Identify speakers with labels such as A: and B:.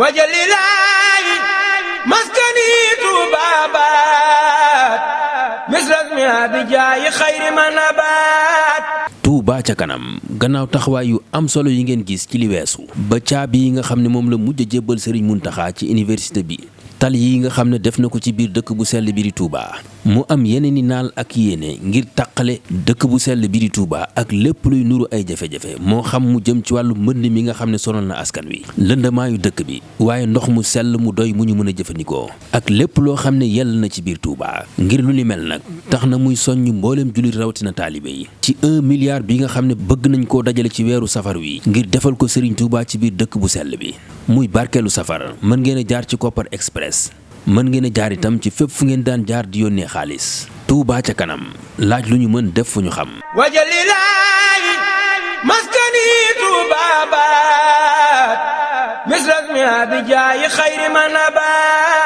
A: wajalilaayi maskani tuubaabaat misrasmi abijaayi xayri manabaat.
B: Touba ca kanam gannaaw taxawaay yu am solo yi ngeen gis ci li weesu ba caabi yi nga xam ne moom la mujj a jébbal Serigne Mountakha ci université bi tali yi nga xam ne def na ko ci biir dëkk bu sell bi di Touba mu am yeneen i naal ak yéene ngir taqale dëkk bu sell bi di Touba ak lépp luy nuru ay jafe-jafe moo xam mu jëm ci wàllu mbënd mi nga xam ne sonal na askan wi lëndamaayu dëkk bi waaye ndox mu sell mu doy mu ñu mën a jëfandikoo ak lépp loo xam ne yell na ci biir Touba ngir lu ni mel nag tax na muy soññ mbooleem jullit rawatina taalibe yi ci 1 milliard bi nga xam ne bëgg nañ koo dajale ci weeru safar wi ngir defal ko Serigne Touba ci biir dëkk bu sell bi muy barkeelu safar mën ngeen a jaar ci Kopar Express mën ngeen a jaar itam ci fépp fu ngeen daan jaar di yónnee xaalis Touba ca kanam laaj lu ñu mën def fu ñu xam.
A: wajalilaayi maskani tuubaabaat misrasmi abijaayi xayri manabaat.